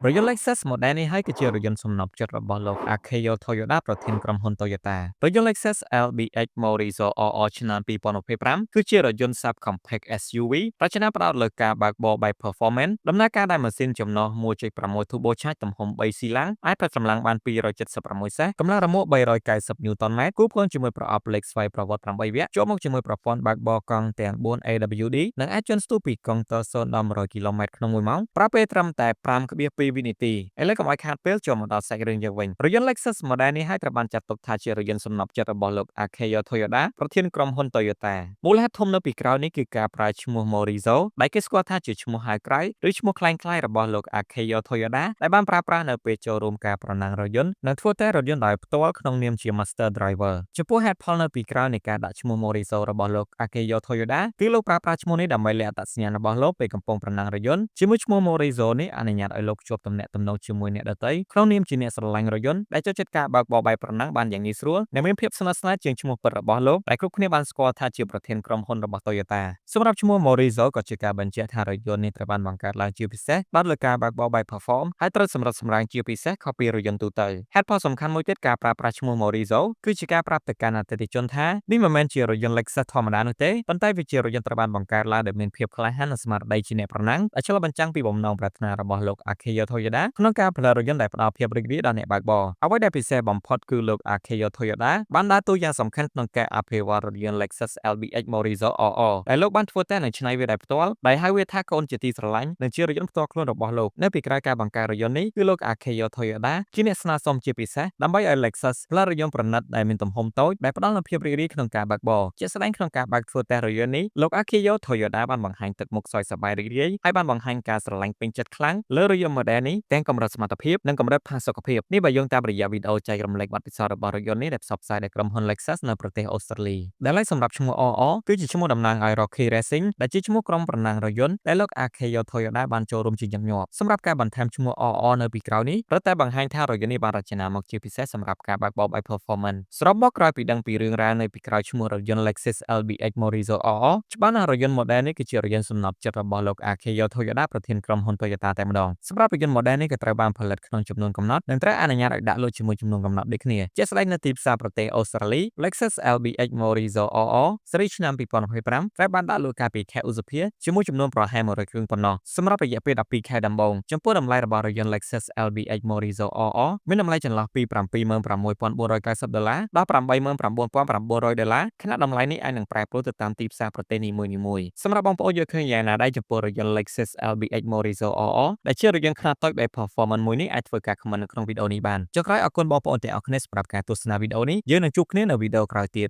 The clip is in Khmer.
រថយន្ត Lexus model នេះហើយគឺជារថយន្តសំណព្វចិត្តរបស់លោក Akio Toyoda ប្រធានក្រុមហ៊ុន Toyota រថយន្ត Lexus LBX Morizo RR ឆ្នាំ2025គឺជារថយន្ត Sub Compact SUV រចនាផ្ដោតលើការបើកបរបែប performance ដំណើរការដោយម៉ាស៊ីនចំណុះ1.6 Turbo Charge ទំហំ3ស៊ីឡាំងអាចផលិតកម្លាំងបាន276សេះកម្លាំងរ៉ឺមួក390 Nm គូផ្គងជាមួយប្រអប់លេខស្វ័យប្រវត្តិ8វគ្គជាប់មកជាមួយប្រព័ន្ធបើកបរកង់ទាំង4 AWD និងអាចជន់ស្ទុះពីកុងទ័រ0ដល់100គីឡូម៉ែត្រក្នុង1ម៉ោងប្រើពេលត្រឹមតែ5.2វិនាទីឥឡូវកុំឲ្យខាតពេលចូលមកដល់សាច់រឿងយើងវិញរថយន្ត Lexus model នេះហើយត្រូវបានចាត់ទុកថាជារថយន្តសំណព្វចិត្តរបស់លោក Akio Toyoda ប្រធានក្រុមហ៊ុន Toyota មូលហេតុធំនៅពីក្រោយនេះគឺការប្រើឈ្មោះ Morizo ដែលគេស្គាល់ថាជាឈ្មោះហៅក្រៅឬឈ្មោះក្លែងក្លាយរបស់លោក Akio Toyoda ដែលបានប្រើប្រាស់នៅពេលចូលរួមការប្រណាំងរថយន្តនិងធ្វើតេស្តរថយន្តដោយផ្ទាល់ក្នុងនាមជា Master Driver ចំពោះហេតុផលនៅពីក្រោយនៃការដាក់ឈ្មោះ Morizo របស់លោក Akio Toyoda គឺលោកប្រើប្រាស់ឈ្មោះនេះដើម្បីលាក់អត្តសញ្ញាណរបស់លោកពេលកំពុងប្រណាំងរថយន្តជាមួយឈ្មោះ Morizo នេះអនុញ្ញាតឲ្យលោកជួបទំនាក់ទំនងជាមួយអ្នកដទៃក្នុងនាមជាអ្នកស្រឡាញ់រថយន្តដែលចូលចិត្តការបើកបរបែបប្រណាំងបានយ៉ាងងាយស្រួលនិងមានភាពស្និទ្ធស្នាលជាងឈ្មោះពិតរបស់លោកដែលគ្រប់គ្នាបានស្គាល់ថាជាប្រធានក្រុមហ៊ុនរបស់ Toyota សម្រាប់ឈ្មោះ Morizo ក៏ជាការបញ្ជាក់ថារថយន្តនេះត្រូវបានបង្កើតឡើងជាពិសេសផ្ដោតលើការបើកបរបែប perform ហើយត្រូវសម្រិតសម្រាំងជាពិសេសខុសពីរថយន្តទូទៅហេតុផលសំខាន់មួយទៀតការប្រើប្រាស់ឈ្មោះ Morizo គឺជាការប្រាប់ទៅកាន់អតិថិជនថានេះមិនមែនជារថយន្ត Lexus ធម្មតានោះទេប៉ុន្តែវាជារថយន្តត្រូវបានបង្កើតឡើងដោយមានភាពក្លាហាននិងស្មារតីជាអ្នកប្រណាំងដែលឆ្លុះបញ្ចាំងពីបំណងប្រាថ្នារបស់លោក Akio Toyoda ក្នុងការផលិតរថយន្តដែលផ្ដល់ភាពរីករាយដល់អ្នកបើកបរអ្វីដែលពិសេសបំផុតគឺលោក Akio Toyoda បានដើរតួយ៉ាងសំខាន់ក្នុងការអភិវឌ្ឍរថយន្ត Lexus LBX Morizo RR ដែលលោកបានធ្វើតេស្តនិងច្នៃវាដោយផ្ទាល់ដែលហៅវាថាកូនជាទីស្រឡាញ់និងជារថយន្តផ្ទាល់ខ្លួនរបស់លោកនៅពីក្រោយការបង្កើតរថយន្តនេះគឺលោក Akio Toyoda ជាអ្នកស្នើសុំជាពិសេសដើម្បីឲ្យ Lexus ផលិតរថយន្តប្រណិតដែលមានទំហំតូចដែលផ្ដល់នូវភាពរីករាយក្នុងការបើកបរជាក់ស្ដែងក្នុងការបើកធ្វើតេស្តរថយន្តនេះលោក Akio Toyoda បានបង្ហាញទឹកមុខសើចសប្បាយរីករាយហើយបានបង្ហាញការស្រឡាញ់ពេញចិត្តខ្លាំងលើរថយន្ត model នេះទាំងកម្រិតសមត្ថភាពនិងកម្រិតផាសុកភាពនេះបើយោងតាមរយៈវីដេអូចែករំលែកបទពិសោធន៍របស់រថយន្តនេះដែលផ្សព្វផ្សាយដោយក្រុមហ៊ុន Lexus នៅប្រទេសអូស្ត្រាលីដែលឡែកសម្រាប់ឈ្មោះ RR គឺជាឈ្មោះតំណាងឲ្យ Rocky Racing ដែលជាឈ្មោះក្រុមប្រណាំងរថយន្តដែលលោក Akio Toyoda បានចូលរួមជាញឹកញាប់សម្រាប់ការបន្ថែមឈ្មោះ RR នៅពីក្រោយនេះរឹតតែបង្ហាញថារថយន្តនេះបានរចនាមកជាពិសេសសម្រាប់ការបើកបរបែប performance សរុបមកក្រោយពីដឹងពីរឿងរ៉ាវនៅពីក្រោយឈ្មោះរថយន្ត Lexus LBX Morizo RR ច្បាស់ណាស់រថយន្ត model នេះគឺជារថយន្តសំណព្វចិត្តរបស់លោក Akio Toyoda ប្រធានក្រុមហ៊ុន Toyota តែម្ដងសម្រាប់រថយន្ត model នេះក៏ត្រូវបានផលិតក្នុងចំនួនកំណត់និងត្រូវអនុញ្ញាតឲ្យដាក់លក់ជាមួយចំនួនកំណត់ដូចគ្នាជាក់ស្ដែងនៅទីផ្សារប្រទេសអូស្ត្រាលី Lexus LBX Morizo RR ស៊េរីឆ្នាំ2025ត្រូវបានដាក់លក់កាលពីខែឧសភាជាមួយចំនួនប្រហែល100គ្រឿងប៉ុណ្ណោះសម្រាប់រយៈពេល12ខែដំបូងចំពោះតម្លៃរបស់រថយន្ត Lexus LBX Morizo RR មានតម្លៃចន្លោះពី76,490ដុល្លារដល់89,900ដុល្លារខណៈតម្លៃនេះអាចនឹងប្រែប្រួលទៅតាមទីផ្សារប្រទេសនីមួយៗសម្រាប់បងប្អូនយល់ឃើញយ៉ាងណាដែរចំពោះរថយន្ត Lexus LBX Morizo RR ដែលជារថយន្តខ្នាតតូចបែប performance មួយនេះអាចធ្វើការ comment នៅក្នុងវីដេអូនេះបានចុងក្រោយអរគុណបងប្អូនទាំងអស់គ្នាសម្រាប់ការទស្សនាវីដេអូនេះយើងនឹងជួបគ្នានៅវីដេអូក្រោយទៀត។